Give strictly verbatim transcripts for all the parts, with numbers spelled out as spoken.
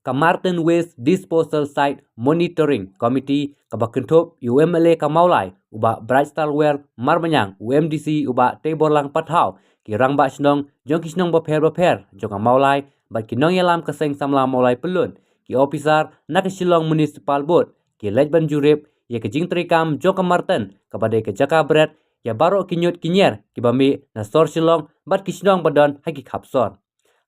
Ka Martin Waste Disposal Site Monitoring Committee kaba kynthup ïa u M L A ka Mawlai u Bah Brightstarwell Marbaniang, u M D C u Bah Teiborlang Pathaw, ki rangbah shnong jong ki shnong bapher bapher jong ka Mawlai bad ki nongïalam ka Seng Samla Mawlai Pyllun, ki ophisar na ka Shillong Municipal Board, ki leit ban jurip ïa ka jingtreikam jong ka Martin kaba dei ka jaka bret ïa baroh ki ñiut ki ñier kiba mih na sor Shillong bad ki shnong ba don ha ki khap sor.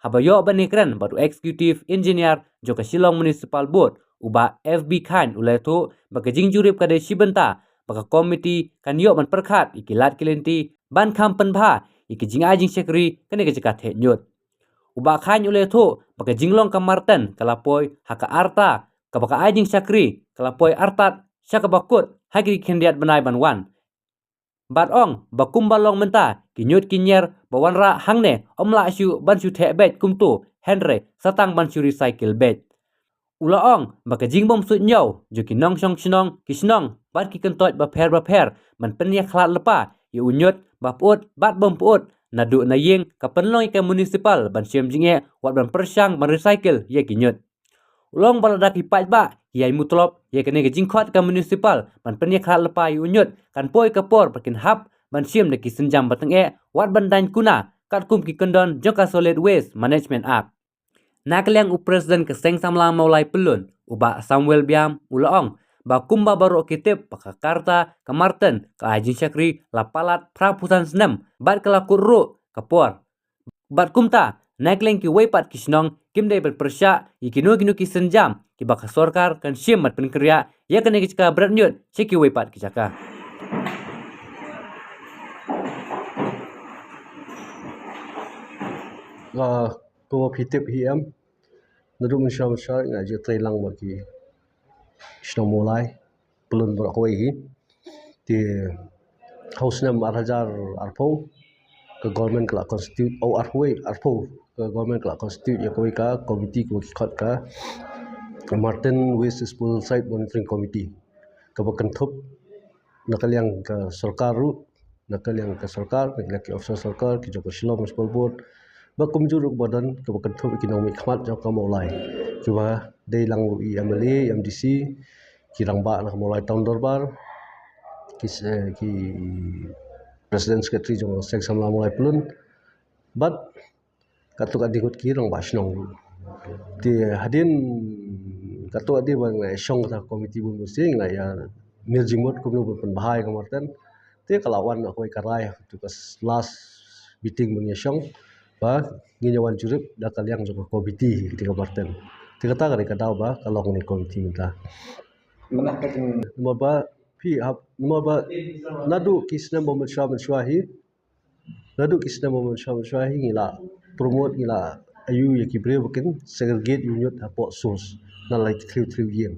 Haba ïoh ban ïakren bad u Executive Engineer jong ka Shillong Municipal Board u Bah F B Chyne u la ïathuh ba ka jingjurip ka dei shi bynta ba ka komiti kan ïoh ban pyrkhat ïa ki lad ki lynti ban kham pynbha ïa ka jingai jingshakri kane ka jaka theh ñiut. U Bah Chyne u la ïathuh ba ka jinglong ka Martin ka la poi ha ka rta kaba ka ai jingshakri ka la poi artat sha kaba kut ha ki khyndiat bnai ban wan. Bad ong ba kumba long mynta ki ñiut ki ñier ba wanrah hangne ym lah shuh ban shu theh beit kumto, hynrei sa tang ban shu recycle beit. U la ong ba ka jingbym suidñiew jong ki nongshong shnong, ki shnong bad ki kyntoit bapher bapher ban pynïakhlad lypa ïa u ñiut ba pyut bad bym pyut naduh na ïing ka pynlong ïa ka municipal ban shim jingeh wat ban pyrshang ban recycle ïa ki ñiut. U la ong ba lada ki paidbah ki ïai mutlop ïa kane ka jingkhot ka municipal ban pynïakhlad lypa ïa u ñiut, kan poi ka por ba kin hap ban shim da ki sienjam ba tyngeh wat ban daiñ kuna katkum ki kyndon jong ka Solid Waste Management Act. Na ka liang u President ka Seng Samla Mawlai Pyllun u Bah Samuel Biam u la ong ba kumba baroh ki tip ba ka rta ka Martin ka ai jingshakri la palat phra phew san snem bad ka la kut ruh ka por. Bad kumta na ka liang kiwei pat ki shnong kim dei ban pyrshah ïa kino kino ki sienjam kiba ka sorkar kan shim ban pynkynriah ïa kane ka jaka bret ñiut sha kiwei pat ki jaka. Ah, kumba phi tip hi em, naduh mynshuwa mynshuwa nga ju trei lang bad ki shnong Mawlai Pyllun baroh kawei hi. Te ha u snem ar hajar arphew ka government ka la constitute, oh, arphew, arphew ka government ka la constitute ïa kawei ka komiti kaba ki khot ka Martin Waste Disposal Site Monitoring Committee, kaba kynthup na ka liang ka sorkar ruh, na ka liang ka sorkar, na ka liang ki officer sorkar, ki jong ka Shillong Municipal Board, ba kumjuh ruh ba don kaba kynthup ïa ki nongmihkhmat jong ka Mawlai, kiba dei lang ruh i M L A, i M D C, ki rangbah na ka Mawlai Town Dorbar, ki se-, ki President Secretary jong ka Seng Samla Mawlai Pyllun, bad katto katne ngut ki rangbah shnong ruh. Te hadien katto katne ba nga ïa shong kata ka komiti bun bun sien, nga ïa mir jingmut kumno ban pynbha ïa ka Martin. Te ka la wan na kawei ka rai ha katu ka last meeting ba ngi ïa shong ba ngin ïa wan jurip da ka liang jong ka komiti kata ka Martin. Te kata ka dei ka daw ba ka long kane ka komiti mynta. Namar ba phi hap, namar ba naduh ki snem ba mynshuwa mynshuwa hi, naduh ki snem ba mynshuwa mynshuwa hi ngi la promote, ngi la ïohi ïa ki briew ba kin segregate ïa u ñiut hapoh source na la ki thriew thriew ïing.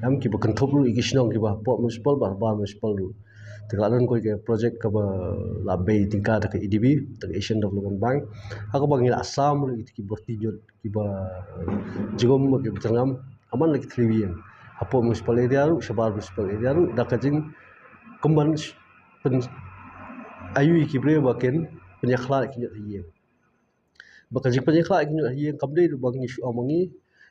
Em, kiba kynthup ruh ïa ki shnong kiba hapoh municipal bad habar municipal ruh. Te ka la don kawei ka project kaba la bei tyngka da ka A D B, da ka Asian Development Bank, ha kaba ngi la sam ruh ïa ki bor ti ñiut kiba jingum bad kiba jyrngam ha man la ki thriew ïing, hapoh municipal area ruh, shabar municipal area ruh, da ka jingkyrmen pyn-, ïohi ïa ki briew ba kin pynïakhlad ïa ki ñiut ha ïing. Ba ka jingpynïakhlad ïa ki ñiut ha ïing kam dei ruh ba ngi shu ong ma ngi,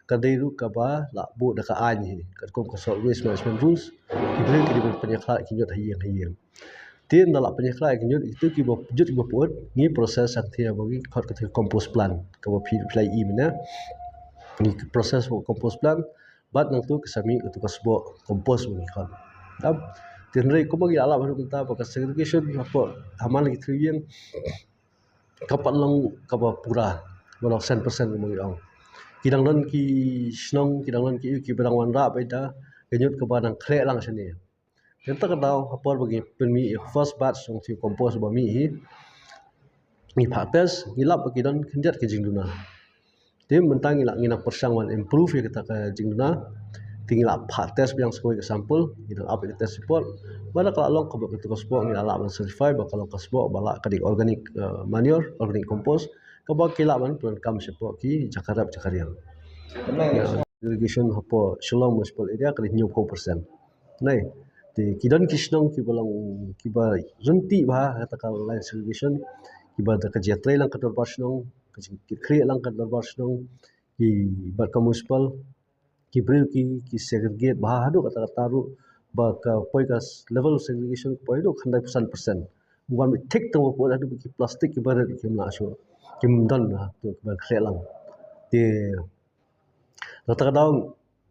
ka dei ruh kaba la buh da ka aiñ hi, katkum ka Solid Waste Management Rules, ki briew ki dei ban pynïakhlad ïa ki ñiut ha ïing ha ïing. Te ynda la pynïakhlad ïa ki ñiut, ïa kitu kiba jut kiba pyut, ngi process hangtei ba ngi khot kata ka compost plant, kaba phi, phi la ïohi mynne. Ngi process hapoh compost plant, bad nangtu ka sa mih katu ka sboh compost ba ngi khot. Em, te hynrei kumba ngi la lap haduh mynta ba ka segregation hapoh ha man la ki thriew ïing kam pat long kaba pura, ba long cent percent kumba ngi ong. Ki dang don ki shnong, ki dang don ki ïing kiba dang wanrah beit da ka ñiut kaba dang khleh lang shane. Te kata ka daw ha por ba ngi pynmih ïa ka first batch jong ka compost ba mih hi, ngi phah test, ngi lap ba ki don khyndiat ki jingduna. Te mynta ngi la, ngi nang pyrshang ban improve ïa kata ka jingduna. Te ngi la phah test biang sa kawei ka sample, ngi nang ap ïa ka test report. Ba lada ka la long kaba katu ka sboh ngi la lah ban certify ba ka long ka sboh ba lah, ka dei organic, eh, manure, organic compost, kaba ki lah ban pyndonkam shapoh ki jaka rep jaka riang. Ïa, segregation hapoh Shillong Municipal Area ka dei hynñiewphew percent. Nai, te ki don ki shnong kiba long, kiba ryntih bha ha kata ka line segregation, kiba da ka jingïatrei lang ka dorbar shnong, ka jingkitkhlieh lang ka dorbar shnong, ki bad ka municipal, ki briew ki, ki segregate bha haduh katta katta ruh, ba ka poi ka level segregation ka poi haduh khyndai phew san percent. Wan mih thik tang ba poi haduh ki plastik ki barit kim lah shuh. Kim don ha tu ki ban khleh lang. Te kata ka daw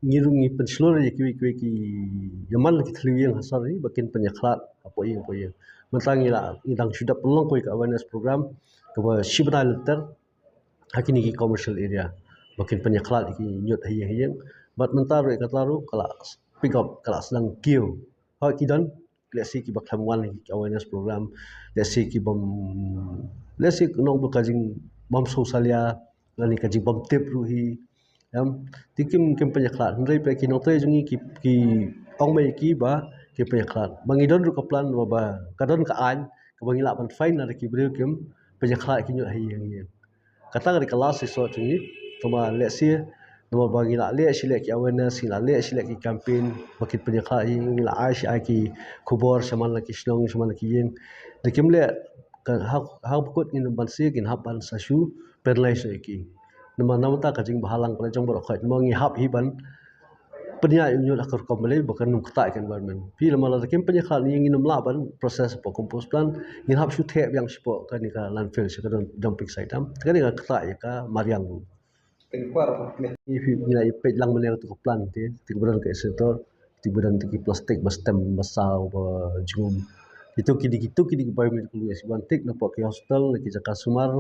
ngi ruh ngi pynshlur ïa kiwei kiwei ki ïaman ki thliew ïing ha sor hi ba kin pynïakhlad hapoh ïing hapoh ïing. Mynta ngi la ngi dang shu dep pynlong poi ka awareness program kaba shi bnai lynter ha kine ki commercial area ba kin pynïakhlad ïa ki ñiut ha ïing ha ïing. Bad mynta ruh ïa kata ruh ka la pick up, ka la sdang kiew. Ha ki don lehse kiba khlem wan ha ki awareness program, lehse ki bym, lehse ki nong ba ka jingbym sngewsalia lane ka jingbym tip ruh hi. Em, te kim, kim pynïakhlad. Hynrei peit ki nongtrei jong ngi ki, ki ong ba ïa ki ba kim pynïakhlad. Ba ngi don ruh ka plan ba, ba ka don ka aiñ kaba ngi lah ban fine lada ki briew kim pynïakhlad ki ñiut ha ïing ha ïing. Kata ka dei ka last resort jong ngi. Tangba lehse namar ba ngi la leh shi leh ki awareness, ngi la leh shi leh ki campaign ba kin pynïakhlad hi, ngi la ai shi ai ki khubor shaman la ki shnong, shaman la ki ïing. Da kim leh ka ha, ha ba kut ngin ban siew, kin hap ban sa shu penalise ïa ki. Namar namar ta ka jingbhalang ka jong baroh khoit, namar ngi hap hi ban pynïaid ïa u ñiut ha ka rukom balei ba kan ym ktah ïa ka environment. Phi lama la da kim pynïakhlad ngi, ngin ym lah ban process hapoh compost plant, ngin hap shu theh biang shapoh kane ka landfill sha ka dump, dumping site, em. Kane ka ktah ïa ka mariang ruh. Ngi phi ngi la ïa peit lang mane katu ka plant te, te ba don ka incinerator, te ba don te ki plastik ba stem ba saw ba jngum. Kitu ki dei, kitu ki dei ki biomedical waste. Wan thik na pok ki hospital, na ki jaka sumar,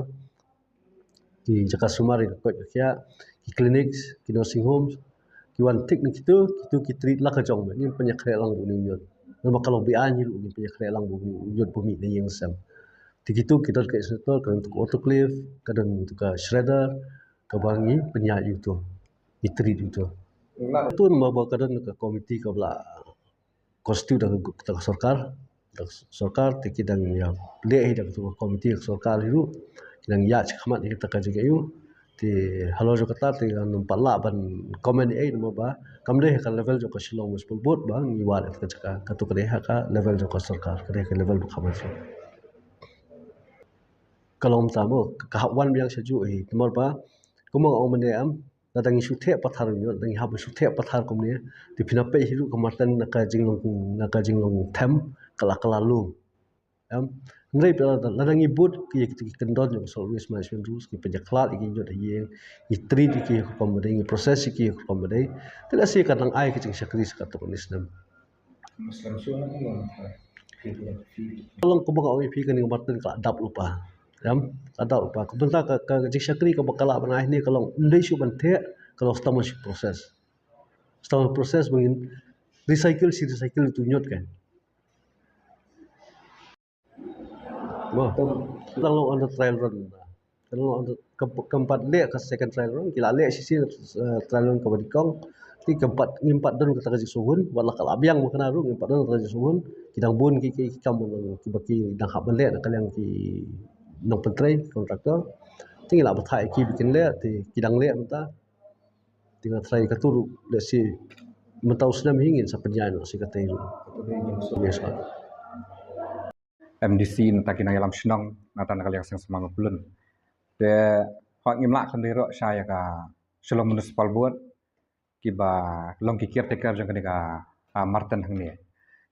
ki jaka sumar ïa ka koit ka khiah, ki clinics, ki nursing homes, ki wan thik na kitu, kitu ki treat la ka jong ba ngin pynïakhleh lang ba u ñiut. Namar ka long be-aiñ hi ruh ngin pynïakhleh lang ba u ñiut ba mih na ïing sem. Te kitu ki don ka incinerator, ka don tu ka autoclave, ka don tu ka shredder, kaba ngi pynïaid ïa utu, ngi treat ïa utu. Utu namar ba ka don ka komiti kaba la constitute da ka, da ka sorkar, da ka sorkar te ki dang ïa leh hi da ka komiti ka sorkar hi ruh, ki dang ïa shim khmat hi kata ka jingïohi. Te halor jong kata te ngan ym pat lah ban comment ei ei namar ba kam dei ha ka level jong ka Shillong Municipal Board ba ngi wad ïa ka jaka, katu ka dei ha ka level jong ka sorkar, ka dei ha ka level jong ka Municipal. Ka long kumta mo, ka hap wan biang sha juh hi, namar ba kumba nga ong mynne, em, lada ngi shu theh pathar ïa u ñiut, lada ngi hap shu theh pathar kumne, te phin ïa peit hi ruh ka marten na ka jinglong, na ka jinglong them ka la, ka la lum. Em, hynrei lada, lada ngi bud ki, ki, ki kyndon jong ka Solid Waste Management Rules, ngi pynïakhlad ïa ki ñiut ha ïing, ngi treat ïa ki ha ka rukom ba dei, ngi process ïa ki ha ka rukom ba dei, te lehse kan nang ai ka jingshakri sha katto katne snem. Ka long kumba nga ong ïa phi, kane ka marten ka la dap lypa. Em, ka dap lypa. Ka bynta ka, ka jingshakri kaba ka lah ban ai hangne ka long ym dei shuh ban theh, ka long sdang ban shu process. Sdang ban process ba ngin recycle shi recycle ïa utu u ñiut kan. Mo, tang long on the trial run. Tang long on the, kam, kam pat leh ka second trial run, ki la leh shisien, eh, trial run kaba nyngkong. Te kam pat, ngim pat don kata ka jingsngewhun, wat la ka la biang ba kane ruh, ngim pat don kata ka jingsngewhun. Ki dang bun ki, ki, ki kam kiba ki dang hap ban leh na ka liang ki nongpyntrei, contractor. Te ngi la batai ki ba kin leh, te ki dang leh mynta. Te nga tharai katu ruh lehse mynta u snem hi ngin sa pynïaid noh shi katei ruh. Yes, sir. M D C nangta ki nongïalam shnong, nangta na ka liang seng sumar Mawpyllun. Te hooid ngim lah khlem da ïaroh sha ïa ka Shillong Municipal Board kiba long ki caretaker jong kane ka, ah, marten hangne.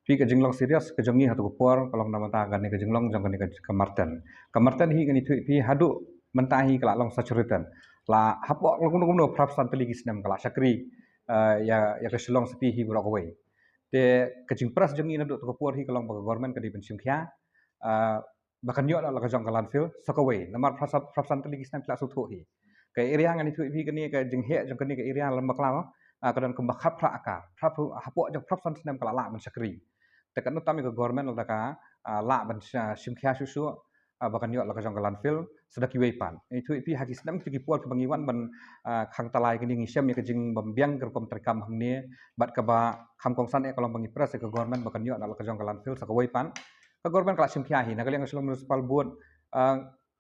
Phi, ka jinglong serious ka jong ngi ha tu ka por ka long namar kane ka jinglong jong kane ka, ka marten. Ka marten hi ngan ïathuh ïa phi haduh mynta hi ka la long saturated. La hapoh long kumno kumno phra phew san tylli ki snem ka la shakri, ah, ïa, ïa ka Shillong City hi baroh kawei. Te ka jingpress jong ngi naduh tu ka por hi ka long ba ka government ka dei ban shim khia, ah, ba kan ïoh noh la ka jong ka landfill sa kawei. Namar phra phew san, phra phew san tylli ki snem ki la sngewthuh hi. Ka area ngan ïathuh ïa phi kane ka jingheh jong kane ka area Lambakla, ah, ka don kumba khatphra akar. Phra phew, hapoh jong phra phew san snem ka la lah ban shakri. Te katno tam ïa ka government lada ka, ah, lah ban sha-, shim khia shuh shuh, ah, ba kan ïoh la ka jong ka landfill sa da kiwei pat. Ngan ïathuh ïa phi ha ki snem kitu ki por kiba ngi wan ban, ah, khang talai kine ngi shem ïa ka jingbym biang ka rukom treikam hangne bad kaba kham kongsan eh ka long ba ngi press ïa ka government ba kan ïoh noh la ka jong ka landfill sa kawei pat. Ka government ka la shim khia hi, na ka liang ka Shillong Municipal Board, ah,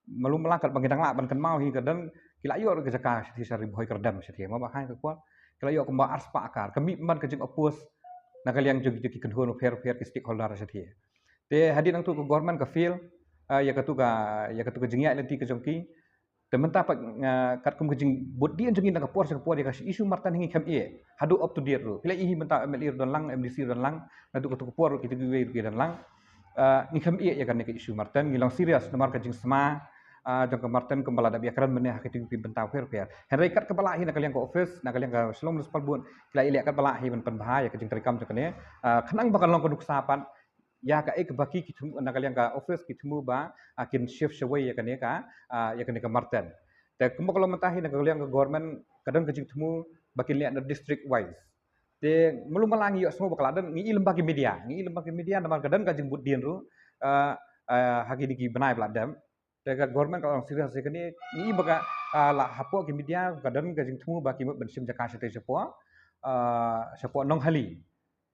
malu mala katba ngi dang lah ban kynmaw hi ka don, ki la ïoh ruh ka jaka shathie sha Ri Bhoi Kyrdem shathie, mo ba hai ka kwah. Ki la ïoh kumba arspah akar, ka mih bad ka jing oppose na ka liang jong ki, ki kynhun bapher bapher ki stakeholder shathie. Te hadien nangtu ka government ka fail, ah, ïa katu ka, ïa katu ka jingïaid lynti ka jong ki, Te mynta pat, ah, katkum ka jingbud dien jong ngi na ka por sha ka por ïa ka issue Marten hi ngi khlem ïeh haduh up to date ruh. Phi la ïohi mynta M L A ruh don lang, M D C ruh don lang, naduh katto ka por ruh kito kiwei ruh ki don lang. Ah, ngi khlem ïeh ïa kane ka issue Marten, ngi long serious namar ka jingsma, ah, jong ka Marten kumba la dep ïakren mynne ha kito ki bynta pher pher. Hynrei kat kaba lah hi na ka liang ka office, na ka liang ka Shillong Municipal Board, ki la ïaleh kat ba lah hi ban pynbha ïa ka jingtrei kam jong kane. Ah, khnang ba kan long ka nuksa pat ïa kaei kaba ki, ki thmu, na ka liang ka office ki thmu ba, ah, kin shift shawei ïa kane ka, ah, ïa kane ka Marten. Te kumba ka long mynta hi na ka liang ka government ka don ka jingthmu ba kin leh na district wise. Te mlung mala ngi ïohsngew ba ka la don, ngi i lem bad ki media, ngi i lem bad ki media namar ka don ka jingbud dien ruh, ah, ah, ha kine ki bnai ba la dep. Te ka government ka long serious ïa kane, ngi i ba ka, ah, la hapoh ki media ka don ka jingthmu ba ki mut ban shim jaka shatei shapoh, ah, shapoh Nonghali.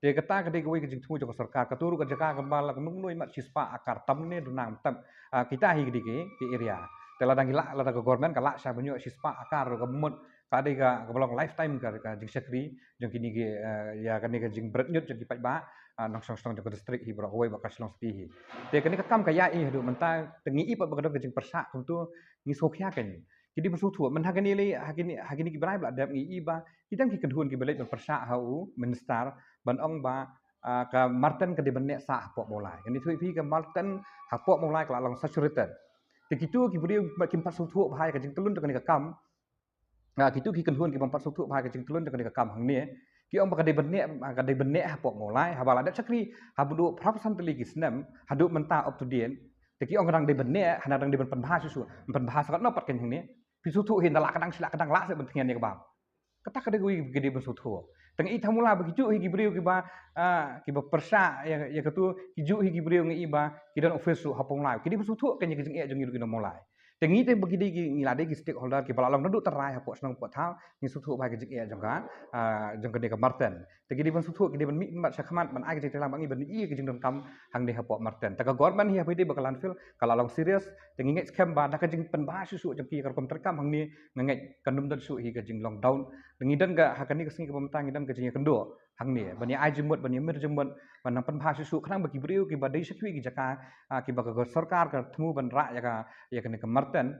Te kata ka dei kawei ka jingthmu jong ka sorkar, kato ruh ka jaka kaba la kumno kumno imat shispah akar tam ne duna tam, ah, kita hi ka dei ki, ki area. Te lada ngi lah, lada ka government ka lah sha ban ïoh shispah akar ruh ka mut ka dei ka, kaba long lifetime ka, ka jingshakri jong kine ki, eh, ïa kane ka jingbret ñiut jong ki paidbah, ah, nongshong shnong jong ka district hi baroh kawei bad ka Shillong City hi. Te kane ka kam ka ïaid hi haduh mynta, te ngi i pat ba ka don ka jingpyrshah kumto, ngi sngewkhia kein. Ki dei ban sngewthuh, mynta ha kine lei, ha kine, ha kine ki bnai ba la dep ngi i ba ki don ki kynhun kiba leit ban pyrshah ha u minister ban ong ba, ah, ka Marten ka dei ban neh sah hapoh Mawlai. Ngan ïathuh ïa phi, ka Marten hapoh Mawlai ka la long saturated. Te kito ki briew ba kim pat sngewthuh bha ïa ka jingtlun jong kane ka kam. Ah, kito ki kynhun ki bym pat sngewthuh bha ïa ka jingtlun jong kane ka kam hangne, ki ong ba ka dei ban neh, ah, ka dei ban neh hapoh Mawlai, haba la dep shakri haduh phra phew san tylli ki snem, haduh mynta up to date. Te ki ong ka dang dei ban neh, hana dang dei ban pynbha shuh shuh, pynbha sa katno pat kein hangne. Phi sngewthuh hi, ynda lah ka dang, shi lah ka dang, lah seh ban thngan ïa ka bam. Kata ka dei kawei ka dei ban sngewthuh. Te ngi i tang mula ba kijuh hi ki briew kiba, ah, kiba pyrshah ïa, ïa kato, kijuh hi ki briew ngi i ba ki don office ruh hapoh Mawlai. Ki dei ban sngewthuh kein ïa ka jingeh jong ngi ruh ki nong Mawlai. Te ngi te ba ki dei ki, ngi la dei ki stakeholder kiba la long naduh tynrai hapoh shnong hapoh thaw, ngi sngewthuh bha ïa ka jingeh jong ka, ah, jong kane ka Marten. Te ki dei ban sngewthuh, ki dei ban mih mat sha khmat ban ai ka jingtreilang ba ngi ban ïohi ïa ka jingdonkam hangne hapoh Marten. Te ka government hi haba ïadei bad ka landfill ka la long serious. Te ngi ngeit skhem ba da ka jingpynbha shuh shuh jong ki ïa ka rukom treikam hangne, nga ngeit kan ym don shuh hi ka jinglockdown. Te ngi don ka, ha kane ka sngi kaba mynta ngi don ka jingïakynduh hangne ban ïa ai jingmut, ban ïa mir jingmut, ban nang pynbha shuh shuh khnang ba ki briew kiba dei sha kiwei ki jaka, ah, kiba ka, ka sorkar ka thmu ban rah ïa ka, ïa kane ka Marten,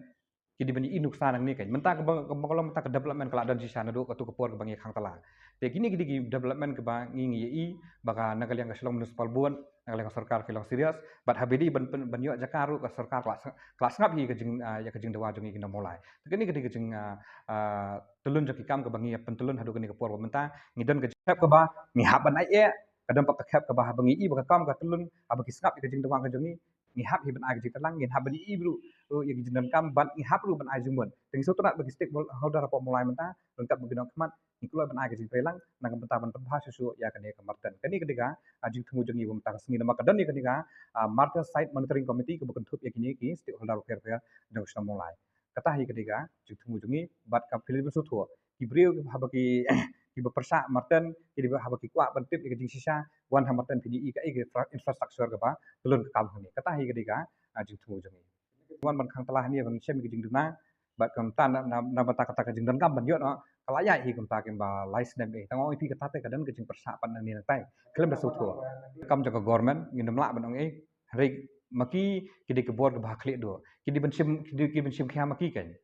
ki dei ban ïohi nuksa nangne kein. Mynta kaba, kaba ka long mynta ka development ka la don shisha naduh kato ka por kaba ngi khang tala. Te kine ki dei ki development kiba ngi, ngi ïohi ba ka, na ka liang ka Shillong Municipal Board, na ka liang ka sorkar ki long serious. Bad haba ïadei ban, ban, ban ïoh jaka ruh ka sorkar ka la sng-, ka la sngap hi ka jing, ah, ïa ka jingdawa jong ngi ki nong Mawlai. Te kine ki dei ka jing, ah, ah, tyllun jong ki kam kaba ngi ïa pyntyllun haduh kane ka por ba mynta. Ngi don ka jingkhep kaba ngi hap ban ai eh, ka don pat ka khep kaba haba ngi i ba ka kam ka tyllun, haba ki sngap ïa ka jingdawa ka jong ngi, ngi hap hi ban ai ka jingtreilang, ngi hap ban i ruh, uh, ïa ka jingdonkam, bad ngi hap ruh ban ai jingmut. Te ngi sngewtynnat ba ki stakeholder hapoh Mawlai mynta, ryngkat bad ki nongkhmat, ngi kloi ban ai ka jingtreilang na ka bynta ban pynbha shuh shuh ïa kane ka Marten. Kane ka dei ka, ah, jingthmu jong ngi ba mynta ka sngi namar ka don ïa kane ka, ah, Marten Site Monitoring Committee kaba kynthup ïa kine ki stakeholder bapher bapher jong ka shnong Mawlai. Kata hi ka dei ka jingthmu jong ngi bad ka phi la dei ban sngewthuh. Ki briew haba ki, kiba pyrshah Marten, ki dei haba ki kwah ban tip ïa ka jingshisha, wan ha Marten phin ïohi kaei ka infra-, infrastructure kaba tyllun ka kam hangne. Kata hi ka dei ka, ah, jingthmu jong ngi. Wan ban khang tala hangne ban shem ïa ka jingduna bad kumta na, na, na bynta kata ka jingdonkam ban ïoh noh, ka la ïaid hi kumta kumba lai snem eh. Tang ong ïa phi kata te ka don ka jingpyrshah pat nangne nangtai. Khlem da sngewthuh. Kam jong ka government ngin ym lah ban ong eh. Hynrei ma ki, ki dei ki bor kiba ha khlieh duh. Ki dei ban shim, ki dei, ki dei ban shim khia ma ki kein.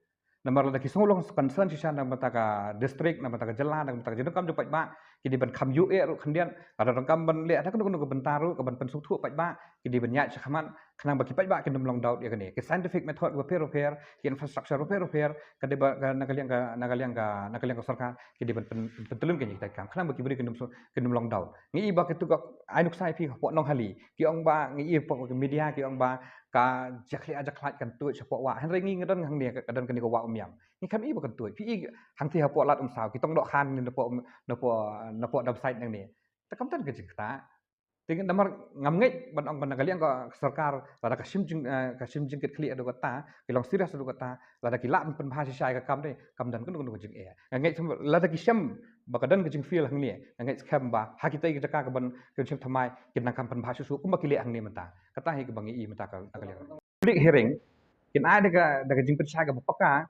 Namar lada ki sngewlong concern shisha na bynta ka district, na bynta ka jylla, na bynta ka jingdonkam jong paidbah, ki dei ban kham ïoh eh ruh khyndiat, lada donkam ban leh da kano kano ka bynta ruh, kaban pynsngewthuh paidbah, ki dei ban ïaid shakhmat, khnang ba ki paidbah kin ym long doubt ïa kane. Ki scientific method bapher bapher, ki infrastructure bapher bapher, ka dei ba, ka, na ka liang ka, na ka liang ka, na ka liang ka sorkar, ki dei ban pyn-, pyn-, pyntyllun kane ka treikam. Khnang ba ki briew kin ym shu, kin ym long doubt. Ngi i ba kito ka, ai nuksa ïa phi hapoh Nonghali. Ki ong ba, ngi i hapoh ka media, ki ong ba ka jakhlia jakhlait kan tuid shapoh wah. Hynrei ngi nga don hangne ka, ka don kane ka wah Umiam. Ngi khlem i ba kan tuid. Phi i hangtei hapoh Lad Umsaw, ki tong dohkha ne napoh, napoh, napoh dump site nangne. Te kam don ka jingktah. Te namar ngam ngeit ban ong ba na ka liang ka sorkar, lada ka shim jing, eh, ka shim jingkitkhlieh haduh katta, ki long serious haduh katta, lada ki lah ban pynbha shisha ïa ka kam te, kam don kano kano ka jingeh. Nga ngeit lada ki shem ba ka don ka jingfail hangne, nga ngeit skhem ba ha kita ki jaka kaban, kaban shim thymmai, kin nang kham pynbha shuh shuh kumba ki leh hangne mynta. Kata hi kaba ngi i mynta ka, na ka liang. Public hearing, kin ai da ka, da ka jingpynshai kaba paka,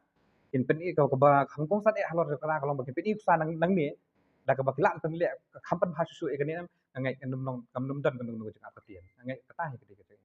kin pyni ka, kaba kham kongsan eh halor jong ka, ka long ba kin pyni nuksa nang, nangne, da kaba ki lah ban pynleh, kham pynbha shuh shuh ïa kane, nga ngeit kan ym long, kan ym don kano kano ka jingap ka ktien. Nga ngeit kata hi ka dei ka jing.